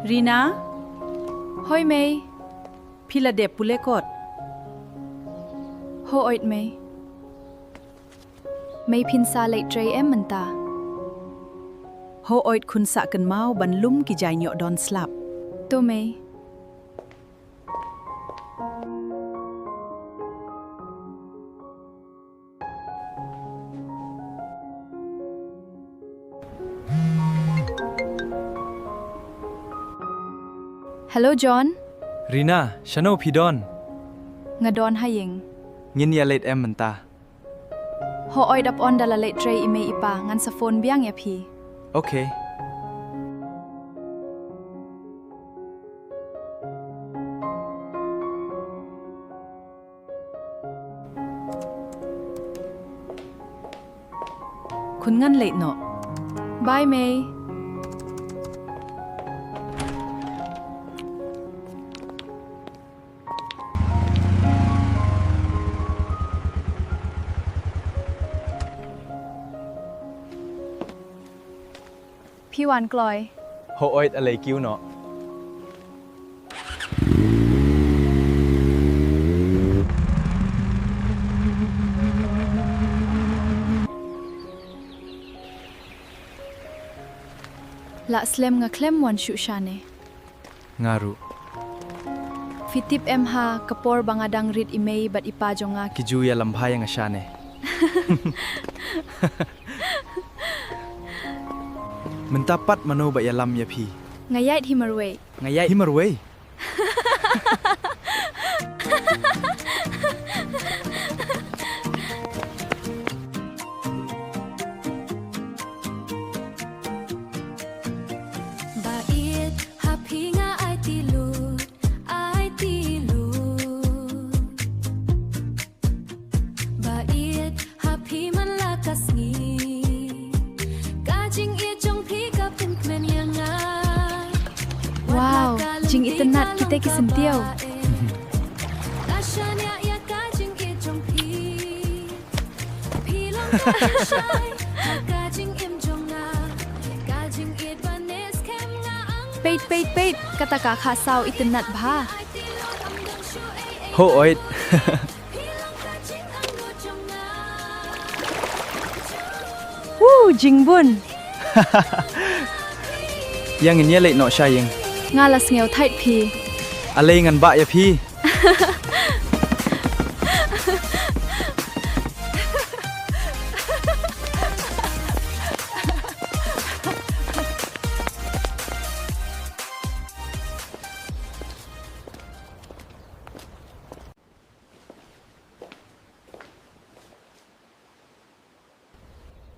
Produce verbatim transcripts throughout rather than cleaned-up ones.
Rina? Hoi mei. Phi la dep pule kot? Hooid mei. Mei phin sa leit trei em mynta? Hooid khun sa kynmaw ban lum ki jaiñioh don slap. To mei. Hello John. Rina, shano phi don? Nga don ha ïing. Ngin ïa leit em mynta? Hooid ap on da la leit trei i mei i pa ngan sa phone biang ïa phi. Okay. Khun ngan leit noh. Bye mei. Phi wan kloi? Hooid, alei kiew noh. Lah slem nga khlem wan shuh shane. Nga ruh. Phi tip em ha ka por ba nga dang rit i mei bad i pa jong nga ki ju ïalam bha ïa nga shane. Mynta pat mano ba ïalam ïa phi? Nga ïaid hi marwei. Nga ïaid hi marwei. Ba ïeit ha phi nga aiti lut, aiti lut. Ba ïeit ha phi man la ka sngi. Ka jingïeit jong phi ka pynkmen ïa nga. Wow, jingitynnat kita ki syntiew. Ka shaniah ïa ka jingïeit jong phi. Phi long ka jingshai ha ka jingim jong nga. Ka jingïeit ba neh skhem nga ang. Peit, peit, peit, kata ka kha saw itynnat bha. Hooid. Woo, jingbun. Ïa ngin ïa leit noh sha ïing. Nga la sngew thait phi. Alei ngan bah ïa phi.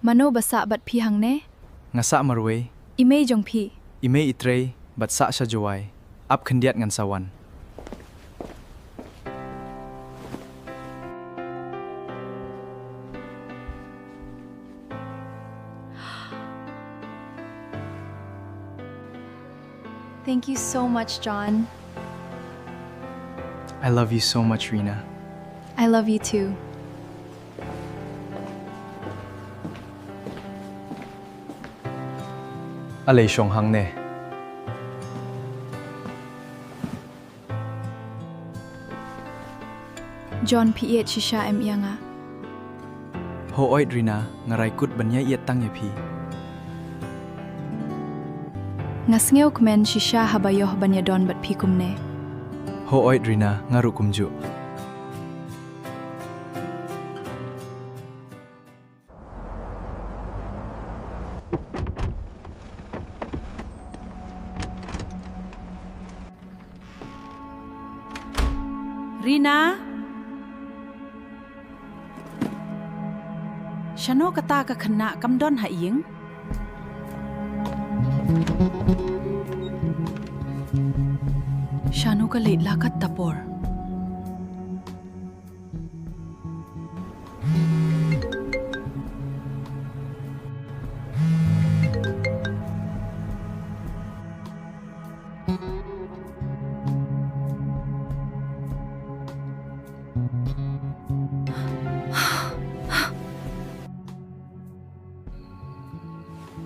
Mano ba sah bad phi hangne? Nga sah marwei. I mei jong phi? I mei i trei bad sah sha Jowai. Ap khyndiat ngan sa wan. Thank you so much, John. I love you so much, Rina. I love you too. Alei shong hangne. John, phi ïeit shisha em ïa nga? Hooid Rina, nga rai kut ban ïa ïeit tang ïa phi. Nga sngewkmen shisha haba ïoh ban ïadon bad phi kumne. Hooid Rina, nga ruh kumjuh. Rina? Shano kata ka khynnah, kam don ha ïing? Shano ka leit la katta por?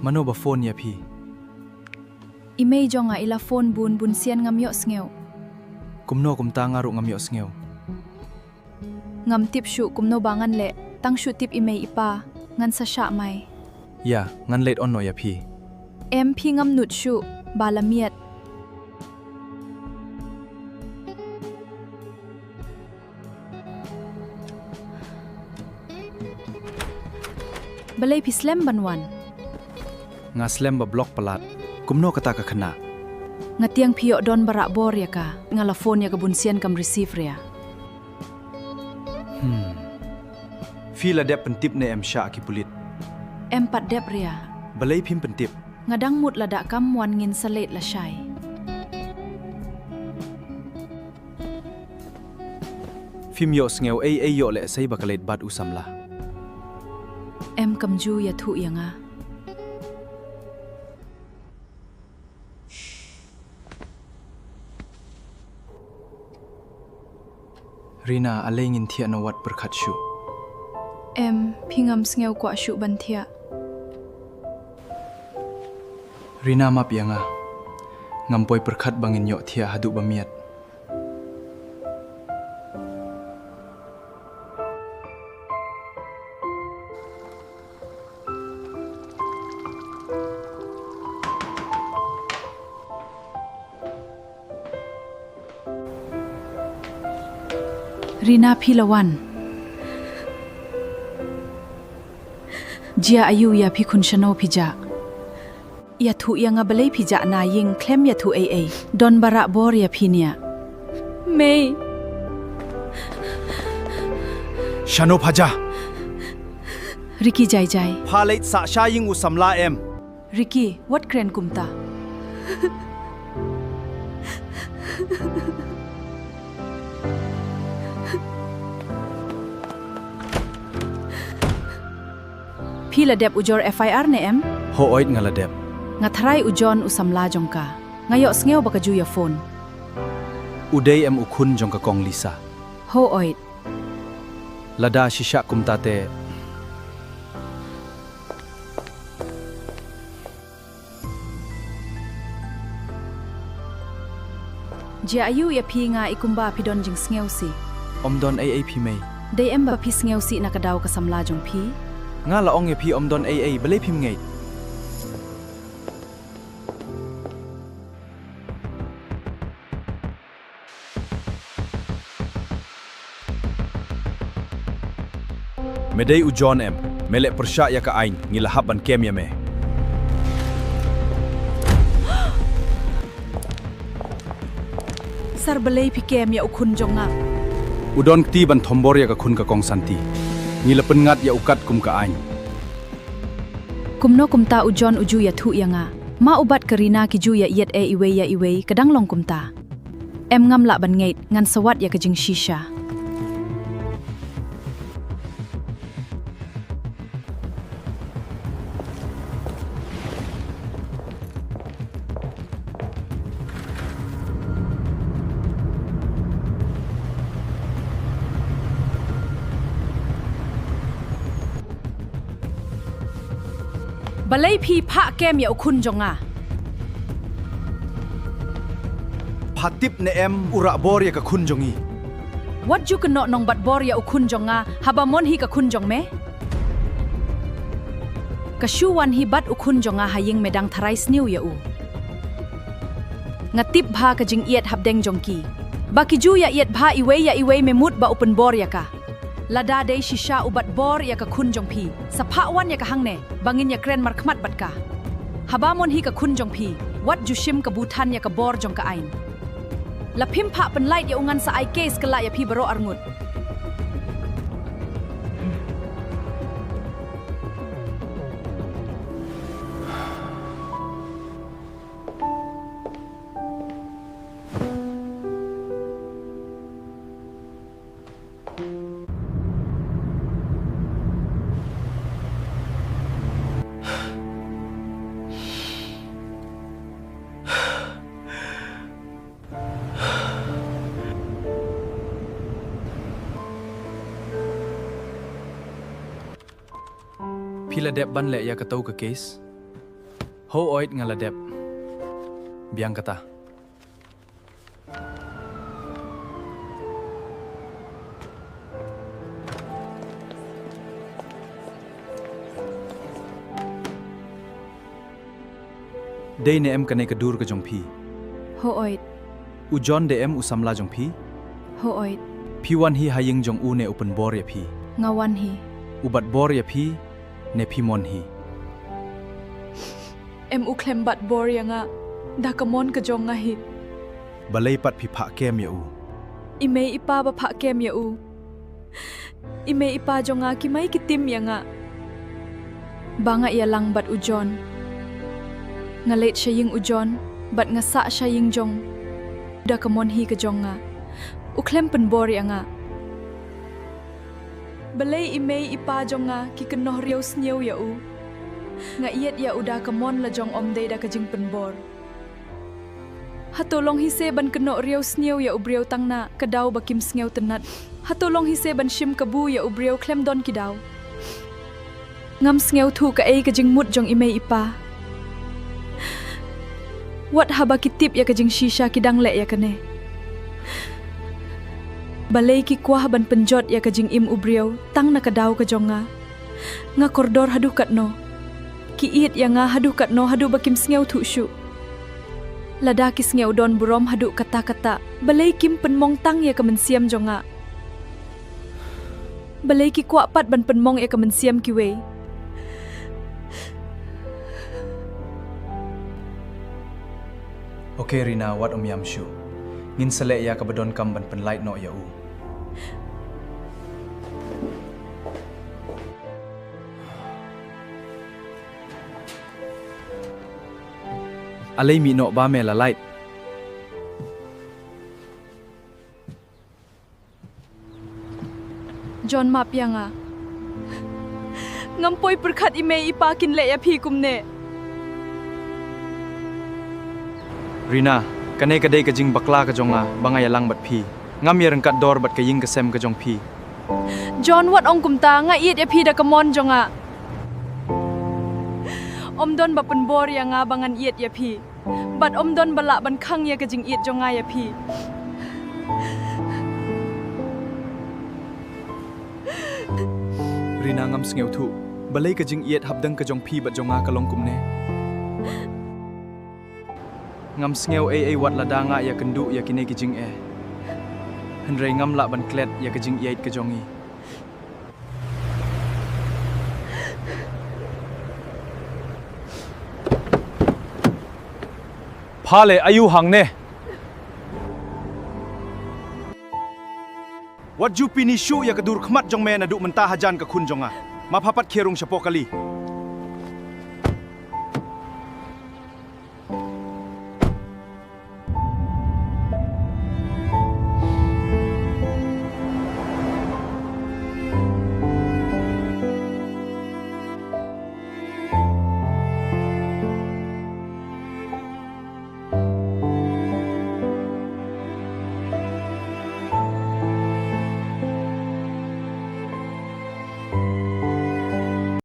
Mano ba phone ïa phi? I mei jong nga i la phone bun bun sien ngam ïohsngew. Kumno kumta nga ruh ngam ïohsngew. Ngam tip shuh kumno ba ngan leh, tang shu tip i mei i pa, ngan sa shah mai. Ïa, ngan leit on noh ïa phi. Em phi ngam nud shuh, ba la miet. Balei phi slem ban wan? Nga slem ba block palat. Kumno kata ka khynnah? Nga tieng phi ïoh don ba rah bor ïa ka. Nga la phone ïa ka bun sien kam receive ria. Hmm. Phi la dep pyntip ne em sha ki pulit? Em pat dep ria. Balei phim pyntip? Nga dang mut lada kam wan ngin sa leit lashai. Phim ïohsngew ei ei ïoh leh sei ba ka leit bad u samla. Em kam ju ïathuh ïa nga. Rina, ale ngin thiah na wad pyrkhat shuh. Em, phi ngam sngew kwah shuh ban thiah. Rina, map ïa nga. Ngam poi pyrkhat ba ngin ïoh thiah haduh ba miet. Rina, phi la wan. Jia aiu ïa phi khun, shano phi jah? Ïathuh ïa nga balei phi jah na ïing khlem ïathuh ei ei. Don ba rah bor ïa phi nia. Mei. Shano pha jah? Ricky, jai jai. Pha leit sah sha ïing u samla em? Ricky, wat kren kumta. Phi la dep ujor F I R ne em? Hooid, nga la dep. Nga tharai u John u samla jong ka. Nga ïohsngew ba ka ju ïa phone. U dei em u khun jong ka kong Lisa? Hooid. Lada shisha kumta te. Jia aiu ïa phi, nga i kumba phi don jingsngewsih. Ym don ei ei phi mei. Dei em ba phi sngewsih na ka daw ka samla jong phi? Nga la ong ïa phi ym don ei ei, balei phim ngeit? Me dei u John em? Me leh pyrshah ïa ka aiñ, ngi la hap ban kem ïa me. Sir, balei phi kem ïa u khun jong nga? U don kti ban thombor ïa ka khun ka kong Santi. Ngi la pynngat ïa u katkum ka aiñ. Kumno kumta u John u ju ïathuh ïa nga? Ma u bad ka Rina ki ju ïa ïeit eh iwei ïa iwei, ka dang long kumta. Em, ngam lah ban ngeit, ngan sa wad ïa ka jingshisha. Balei phi phah kem ïa u khun jong nga? Pha tip ne em u rah bor ïa ka khun jong ngi? Wat ju kynnoh nongbat bor ïa u khun jong nga, haba mon hi ka khun jong me? Ka shu wan hi bad u khun jong nga ha ïing, me dang tharai sniew ïa u. Nga tip bha ka jingïeit hapdeng jong ki. Ba ki ju ïa ïeit bha iwei ïa iwei, me mut ba u pynbor ïa ka. Lada dei shisha u bat bor ïa ka khun jong phi, sa phah wan ïa ka hangne, ba ngin ïa kren markhmat bad ka. Haba mon hi ka khun jong phi, wat ju shim ka buthan ïa ka bor jong ka aiñ. La phim phah pynlait ïa u, ngan sa ai case kylla ïa phi baroh arngut. Phi la dep ban leh ïa kato ka case? Hooid, nga la dep. Biang kata. Dei ne em kane ka dur ka jong phi? Hooid. U John dei em u samla jong phi? Hooid. Phi wan hi ha ïing jong u ne u pynbor ïa phi? Nga wan hi. U bat bor ïa phi ne phi mon hi? Em, u khlem bat bor ïa nga da ka mon ka jong nga hi. Balei pat phi phah kem ïa u? I mei i pa ba phah kem ïa u. I mei i pa jong nga ki mei ki tim ïa nga ba nga ïalang bad u John. Nga leit sha ïing u John bad nga sah sha ïing jong u da ka mon hi ka jong nga. U khlem pynbor ïa nga. Balei i mei i pa jong nga ki kynnoh riewsniew ïa u? Nga ïeit ïa u da ka mon la jong, ym dei da ka jingpynbor. Hato long hi se ban kynnoh riewsniew ïa u briew tang na ka daw ba kim sngewtynnat? Hato long hi se ban shim kabu ïa u briew khlem don ki daw? Ngam sngewthuh kaei ka jingmut jong i mei i pa. Wat haba ki tip ïa ka jingshisha ki dang leh ïa kane. Balei ki kwah ban pynjot ïa ka jingim u briew tang na ka daw ka jong nga? Nga kordor haduh katno? Ki ïeit ïa nga haduh katno haduh ba kim sngewthuh shuh? Lada ki sngew don burom haduh katta katta, balei kim pynmong tang ïa ka mynsiem jong nga? Balei ki kwah pat ban pynmong ïa ka mynsiem kiwei? Okay Rina, wat ym ïam shuh. Ngin sa leh ïa kaba donkam ban pynlait noh ïa u. Ale mih noh ba me la lait. John, map ïa nga. Ngam poi pyrkhat i mei i pa kin leh ïa phi kumne. Rina, kane ka dei ka jingbakla ka jong nga ba nga ïalang bad phi. Ngam ïaryngkat dor bad ka ïing ka sem ka jong phi. John, wat ong kumta, nga ïeit ïa phi da ka mon jong nga. Ym don ba pynbor ïa nga ba ngan ïeit ïa phi. Bad ym don ba lah ban khang ïa ka jingïeit jong nga ïa phi. Rina, ngam sngewthuh balei ka jingïeit hapdeng ka jong phi bad jong nga ka long kumne. Ngam sngew ei ei wat lada nga ïakynduh ïa kine ki jingeh. Hynrei ngam lah ban klet ïa ka jingïeit ka jong ngi. Pha leh aïu hangne? Wat ju pyni shuh ïa ka dur khmat jong me naduh mynta hajan ka khun jong nga. Ma pha pat khie rung shapoh kali.